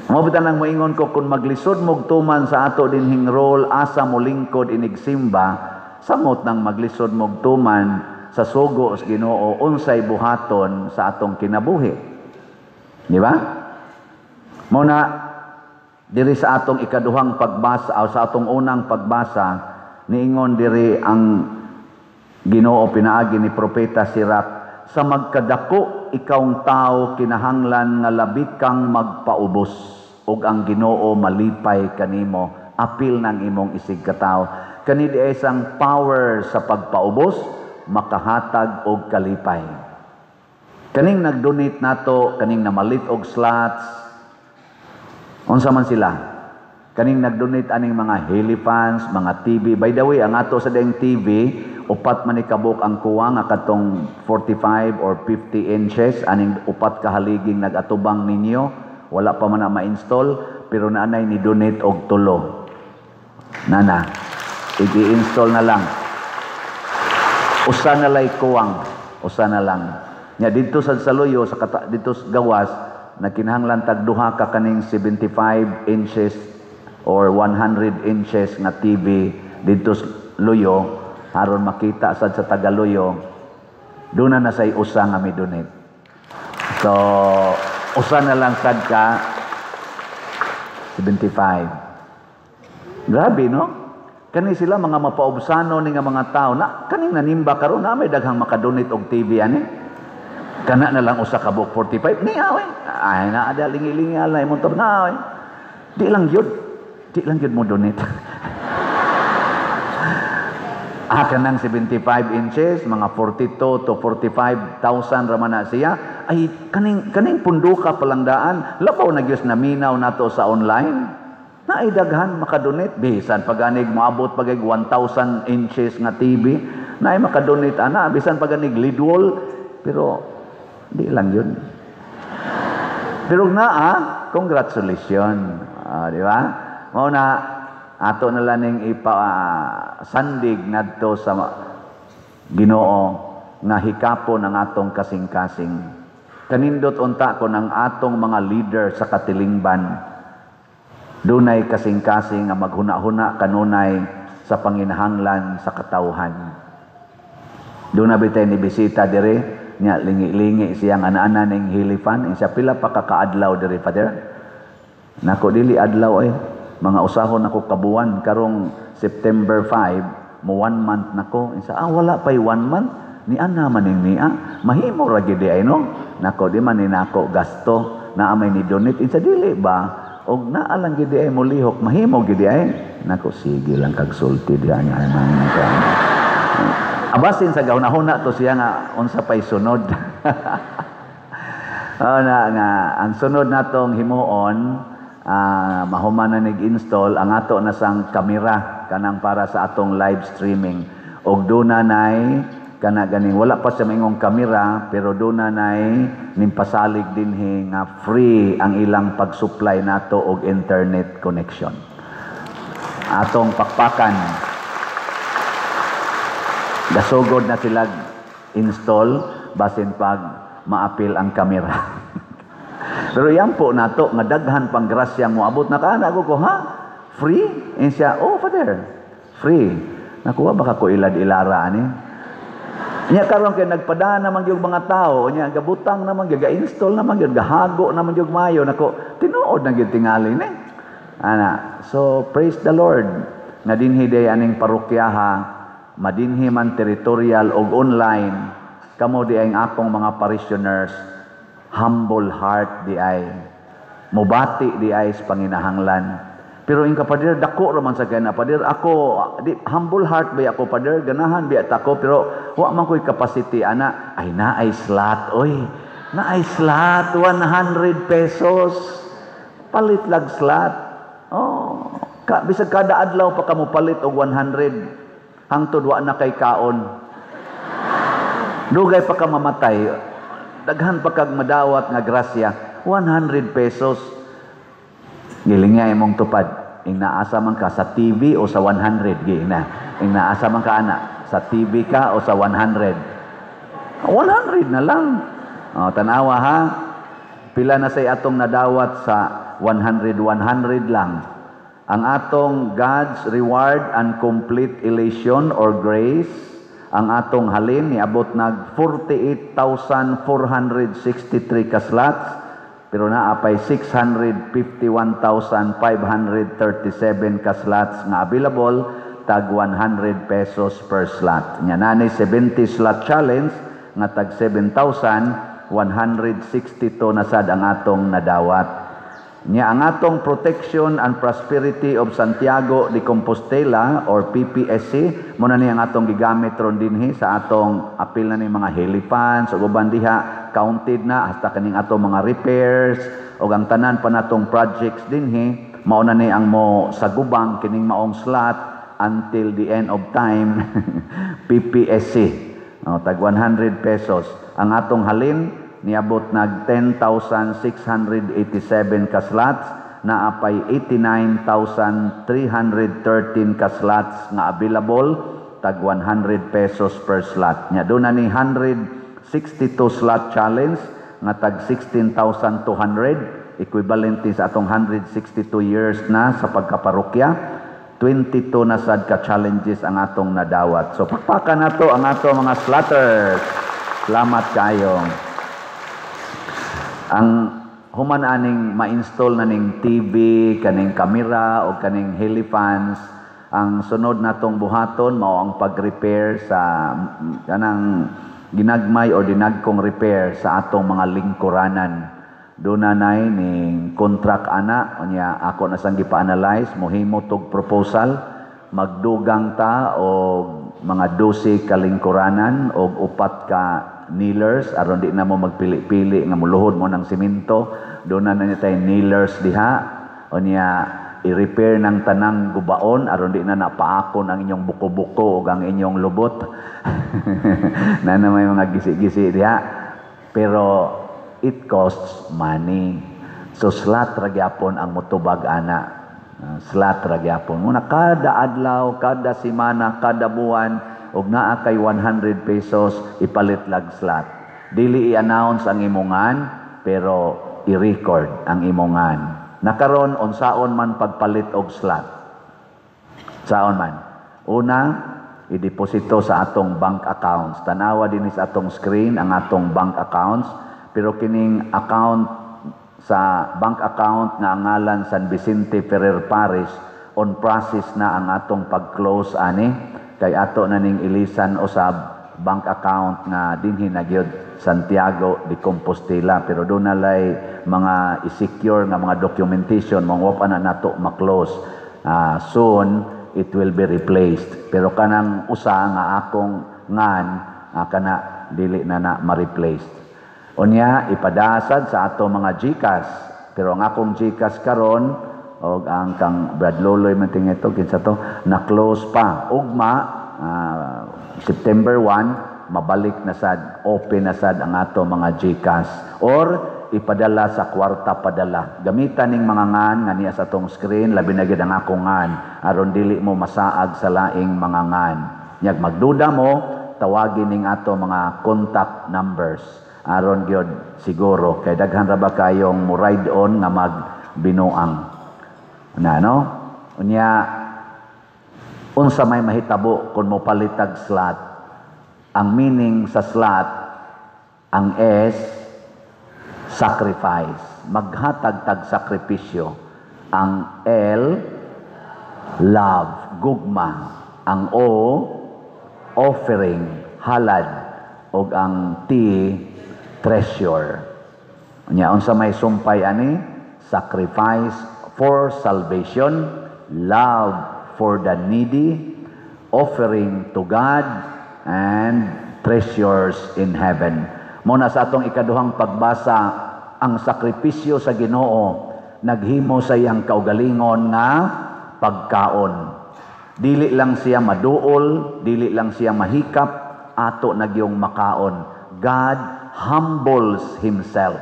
S1: Mo bitan ang moingon ko, kung maglisod mog tuman sa ato dinhing role, asa mo lingkod inigsimba, samot nang maglisod mog tuman sa sugo sa Ginoo unsay buhaton sa atong kinabuhi. Di ba? Mo na diri sa atong ikaduhang pagbasa o sa atong unang pagbasa, niingon diri ang Ginoo pinaagi ni Propeta Sirach, sa magkadako ikawng tao, kinahanglan nga labi kang magpaubos ug ang Ginoo malipay kanimo apil ng imong isig katawo. Kani di isang power sa pagpaubos makahatag og kalipay. Kaning nagdonate nato, kaning namalit og slots, unsa man sila, kaning nagdonate aning mga helifans, mga TV. By the way, ang ato sa deng TV, upat man ni kabuk ang kuwang nga katong 45 or 50 inches, aning upat ka haliging nagatubang ninyo. Wala pa man na ma-install, pero naanay ni donate og tulo. Nana, i-install na lang. Usa na lay kuwang, usa na lang. Nya didto sa Saluyo, sa kata, didto sa gawas, nagkinahanglan tag duha ka kaning 75 inches or 100 inches nga TV didto sa Luyo aron makita sad sa Tagaluyo. Doon na say usa nga mi donate. So usa na lang sad ka 75. Grabe, no? Kani sila mga mapaubsano ni nga mga tao na kaning nanimba karon na may daghang makadonate og TV ani. Kana na lang usa ka buok 45 niya we. Ay na ada lingi-lingi alay mo na we. Di lang gyud. Di lang gyud mo donate. Ah, kanang 75 inches, mga 42 to 45,000 raman na siya. Ay, kaning, kaning punduka palangdaan, labaw na gyud naminaw nato sa online. Naay daghan makadonate. Bisan paganig moabot pagay 1,000 inches nga TV, naay makadonate ana, bisan paganig lidwall, pero di lang yun. Pero naa, congratulations. Ah, di ba? Mao na ato na lang ning ipa sandig ngadto sa Ginoo nga hikapon ang atong kasing-kasing. Kanindot unta kon ang atong mga leader sa katilingban dunay kasing-kasing nga maghuna-huna kanunay sa panginahanglan sa katawhan. Doon na bitay ni bisita dire nya, lingi-lingi siyang ana-ana ning hilifan. Siya, "Pila pa ka kaadlaw dire, Father?" "Nako, dili adlaw eh. Mga usahon ako kabuan karong September 5, mo one month nako." Isa, "Ah, wala pa'y one month ni ana maning niya. Mahimo ra gyud ay, no?" "Nako, di man ni nako gasto, naa may ni donate." Insa, "Dili ba og naa lang gyud ay molihok, mahimo gyud ay." "Nako, sige lang kag sulti diha niya man." Abasin sa gahuna-huna to siya nga unsa pay sunod. Oh, na nga ang sunod natong himuon, mahuman na nig-install ang ato na sang kamera kanang para sa atong live streaming, og duna nay kana ganing wala pa siya maingong kamera, pero duna nay nimpasalig dinhi nga free ang ilang pag-supply nato og internet connection. Atong pakpakan. Gasugod na sila install, basin pag maapil ang kamera. Pero yan po nato nga daghan pang grasya moabot na kaana ko ko, "Ha? Free?" Eh siya, "Oh, Father, free." Nakuha baka ko ilad-ilara ani. Nya karon kay nagpadana naman gyud mga tao, nya gabutang naman gyud, ga-install naman gyud, gahago naman gyud maayo nako. Tinuod na gyud tingali ni. Ana, so praise the Lord nga dinhi day aning parokyaha, madinhi man territorial og online, kamo di ang akong mga parishioners, humble heart di ay mubati di ay sa panginahanglan. Pero in ka, "Pader, dako raman sa kay na, pader, ako di humble heart ba ako, pader, ganahan biya ta ko, pero wa man ko'y capacity ana." Ay, naay slot, oy. Naay slot, 100 pesos. Palit lag slot. Oh, bisag kada adlaw pa kamo palit og 100 hangtod wa na kay kaon. Dugay pa ka mamatay. Daghan pa kag madawat nga grasya. 100 pesos. Giling nga imong tupad. Ing naasa man ka, sa TV o sa 100 gi na. Ing naasa man ka ana, sa TV ka o sa 100? 100 na lang. Oh, tanawa ha. Pila na say atong nadawat sa 100 100 lang. Ang atong God's reward and complete elation or grace, ang atong halin niabot nag 48,463 ka slots, pero naa pay 651,537 ka slots nga available, tag 100 pesos per slot. Nya nani 70 slot challenge nga tag 7,162 na sad ang atong nadawat. Nya ang atong Protection and Prosperity of Santiago de Compostela or PPSC, mo na ni ang atong gigamit ron dinhi sa atong apil na ni mga helifans ug uban diha, counted na hasta kaning atong mga repairs ug ang tanan pa natong projects dinhi, mao na ni ang mo sagubang kining maong slot until the end of time. PPSC, oh, tag 100 pesos. Ang atong halin niabot nag 10,687 ka slots, naa pay 89,313 ka slots nga available, tag 100 pesos per slot. Nya doon na ni 162 slot challenge nga tag 16,200, equivalent ni sa atong 162 years na sa pagkaparokya. 22 na sad ka challenges ang atong nadawat. So pakpakan nato ang atong mga slotters. Salamat kayo. Ang human aning ma-install na ning TV, kaning kamera o kaning helifans, ang sunod natong buhaton mao ang pag-repair sa kanang ginagmay or dinagkong repair sa atong mga lingkuranan. Doon na nay ning contract ana, unya ako na sang gipa-analyze, mohimo tog proposal, magdugang ta og mga 12 ka lingkuranan og upat ka kneelers aron di na mo magpili-pili nga muluhod mo ng simento. Doon na na tay kneelers diha. Unya i-repair ng tanang gubaon aron di na napaakon ang inyong buko-buko ug ang inyong lubot na na may mga gisi-gisi diha. Pero it costs money, so slot ra gyapon ang motubag ana. Slot ra gyapon muna kada adlaw, kada semana, kada buwan, ug naa kay 100 pesos, ipalit lag slot. Dili i-announce ang imongan, pero i-record ang imongan. Nakaron, unsaon man pagpalit og slot? Saon man? Una, ideposito sa atong bank accounts. Tanawa din sa atong screen ang atong bank accounts, pero kining account sa bank account nga ang ngalan San Vicente Ferrer Parish, on process na ang atong pag-close ani kay ato na ning ilisan usab bank account nga dinhi na gyud Santiago de Compostela, pero doon na lay mga i-secure nga mga documentation mao wa pa na nato ma-close. Soon it will be replaced, pero kanang usa nga akong ngan kana dili na na ma-replaced. Unya ipadasad sa ato mga GCash, pero ang akong GCash karon og ang kang Brad Loloy man ito, kinsa to, na close pa. Ugma September 1 mabalik na sad, open na sad ang ato mga GCash or ipadala sa Kwarta Padala. Gamitan ning mga ngan nga niya sa atong screen, labi na gyud ang akong ngan aron dili mo masaag sa laing mga ngan. Nyag magduda mo, tawagin ning ato mga contact numbers aron gyud siguro kay daghan ra ba kayong mo ride on nga magbinuang na, no? Unya unsa may mahitabo kung mo palitag slot? Ang meaning sa slot, ang S, sacrifice. Maghatag tag sakripisyo. Ang L, love, gugma. Ang O, offering, halad. Ug ang T, treasure. Nya unsa may sumpay ani? Sacrifice for salvation, love for the needy, offering to God, and treasures in heaven. Mao na sa atong ikaduhang pagbasa, ang sakripisyo sa Ginoo naghimo sa iyang kaugalingon nga pagkaon. Dili lang siya maduol, dili lang siya mahikap, ato na gyung makaon. God humbles himself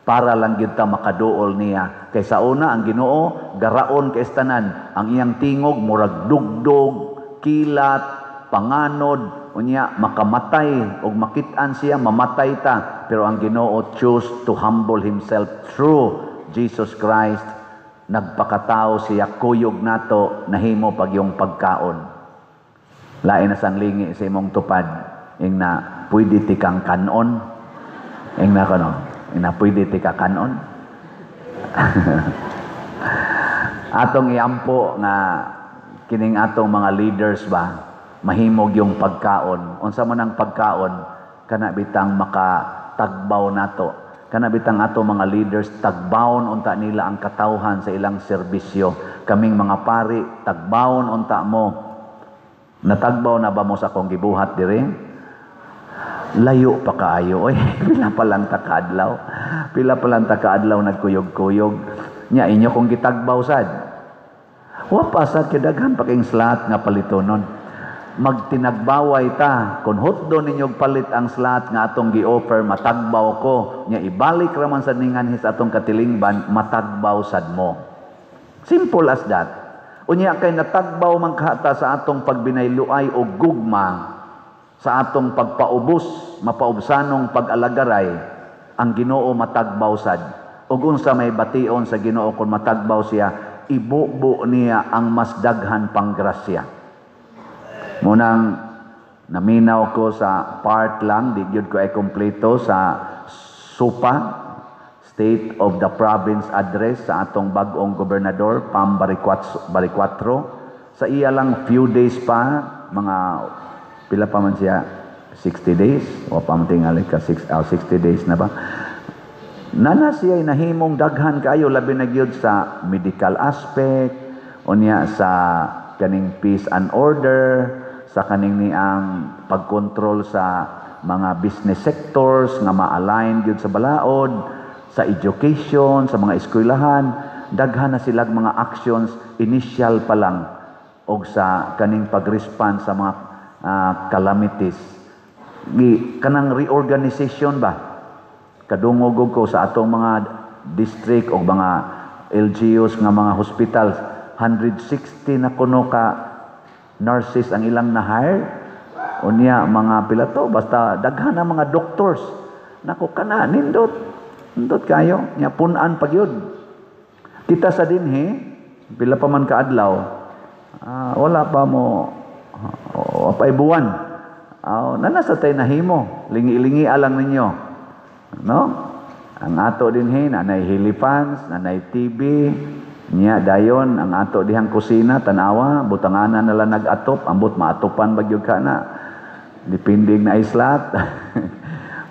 S1: para lang gyud ta makaduol niya. Kay sa una, ang Ginoo garaon kay tanan, ang iyang tingog murag dugdog, kilat, panganod, unya makamatay og makit-an siya, mamatay ta. Pero ang Ginoo choose to humble himself through Jesus Christ. Nagpakatao siya kuyog nato, nahimo pag yung pagkaon. Lain na sang lingi sa imong tupad, ingna, "Pwede ti kang kanon." Ingna kono, ingna, "Pwede ti ka kanon." Atong iampo nga kining atong mga leaders ba mahimog yung pagkaon. Unsa man ang pagkaon? Kana bitang makatagbaw nato. Kana bitang ato mga leaders, tagbawon unta nila ang katawhan sa ilang serbisyo. Kaming mga pari, tagbawon unta mo. Natagbaw na ba mo sa akong gibuhat dire? Layo pa kaayo oy. Pila pa lang ta kaadlaw. Pila pa lang ta kaadlaw nagkuyog-kuyog. Nya inyo kong gitagbaw sad. Wa pa sad kay daghan pa king slot nga palitonon. Magtinagbaway ta kun hutdo ninyo palit ang slot nga atong gi-offer, matagbaw ko. Nya ibalik ra man sad ninganhi sa atong katilingban, matagbaw sad mo. Simple as that. Unya kay natagbaw man kahata sa atong pagbinayluay o gugma, sa atong pagpaubos, mapaubsanong pag-alagaray, ang Ginoo matagbaw sad. Ug unsa may bation sa Ginoo kung matagbaw siya? Ibubo niya ang mas daghan pang grasya. Munang naminaw ko sa part lang, di gyud ko ay kompleto sa SUPA, State of the Province Address, sa atong bag-ong gobernador, Pam Baricuatro. Sa iya lang few days pa, mga pila pa man siya, 60 days, o pa man tingali ka, 60 days na ba? Nana siya nahimong daghan kaayo, labi na gyud sa medical aspect, unya sa kaning peace and order, sa kaning niang pagkontrol sa mga business sectors nga ma-align gyud sa balaod, sa education, sa mga eskwelahan, daghan na silag mga actions initial pa lang, og sa kaning pag-respond sa mga calamities. Gi, kanang reorganization ba? Kadungog ko sa atong mga district o mga LGUs nga mga hospitals, 160 na kuno ka nurses ang ilang na-hire. Unya mga pila to, basta daghan na mga doctors. Nako kana nindot. Nindot kayo, nya pun-an pa gyud. Kita sa dinhi, pila pa man kaadlaw, wala pa mo pa'y buwan. Nana sa tay nahimo, lingi-lingi alang ninyo. No? Ang ato dinhi nanay helifans, nanay TV, nya dayon ang ato dihang kusina, tanawa, butanganan nala nag-atop, ambot maatopan ba gyud ka na. Depending na islat.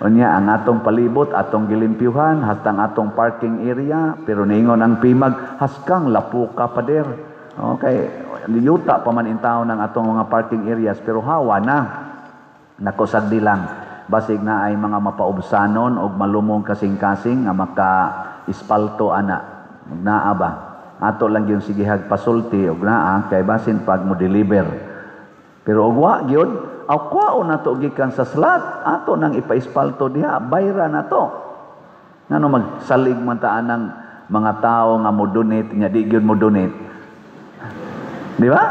S1: Unya ang atong palibot, atong gilimpyuhan, hastang atong parking area, pero niingon ang PIMAG, haskang lapuka pader. Okay, yuta pa man intaw ng atong mga parking areas, pero hawa na. Nako, sagdi lang. Basig na ay mga mapaubsanon og malumong kasing-kasing nga maka ispalto ana. Naa ba? Ato lang yung sigihag pasulti og naa kay basin pag mo deliver. Pero og wa gyud, aw kwaon nato gikan sa slot, ato nang ipaispalto diha, bayra na to. Ngano magsalig man ta anang mga tao nga mo donate nya di gyud mo donate? Di ba?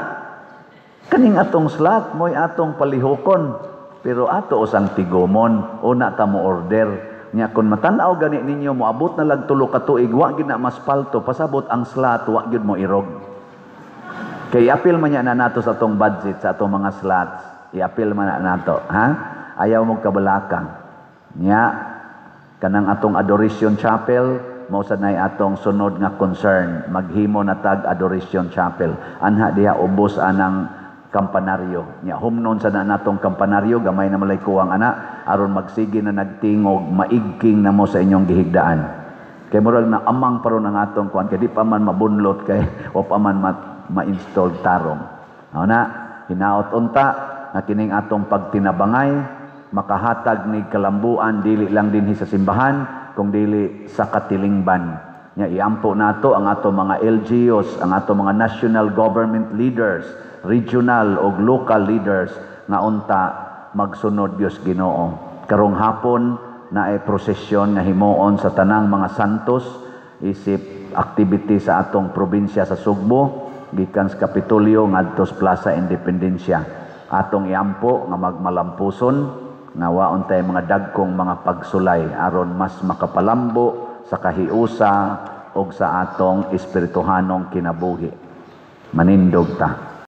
S1: Kaning atong slot mo'y atong palihukon, pero ato usang tigomon, una ta mo order. Nya kun matan-aw gani ninyo, moabot na lag 3 ka tuig, wa gyud na maspalto, pasabot ang slot wa gyud mo irog. Kay apil man niya na nato sa atong budget sa atong mga slots. Iapil man na nato, ha? Ayaw mo kabalaka. Nya kanang atong Adoration Chapel mao sad nay atong sunod nga concern, maghimo na tag Adoration Chapel. Anha diha ubos anang kampanaryo. Nya humnon sa na natong kampanaryo, gamay na malay kuwang ana aron magsige na nagtingog, maigking na mo sa inyong gihigdaan. Kay murag na amang pa ron ang atong kuan kay di pa man mabunlot kay o pa man ma-install tarong. Mao na, hinaot unta nga kining atong pagtinabangay makahatag ni kalambuan dili lang dinhi sa simbahan kung dili sa katilingban. Nya iampo nato ang ato mga LGUs, ang ato mga national government leaders, regional ug local leaders nga unta magsunod Dios Ginoo. Karong hapon naay prosesyon nga himuon sa tanang mga santos isip activity sa atong probinsya sa Sugbo gikan sa Kapitolyo ngadto sa Plaza Independencia. Atong iampo nga magmalampuson nga waon tay mga dagkong mga pagsulay aron mas makapalambo sa kahiusa ug sa atong espirituhanong kinabuhi. Manindog ta.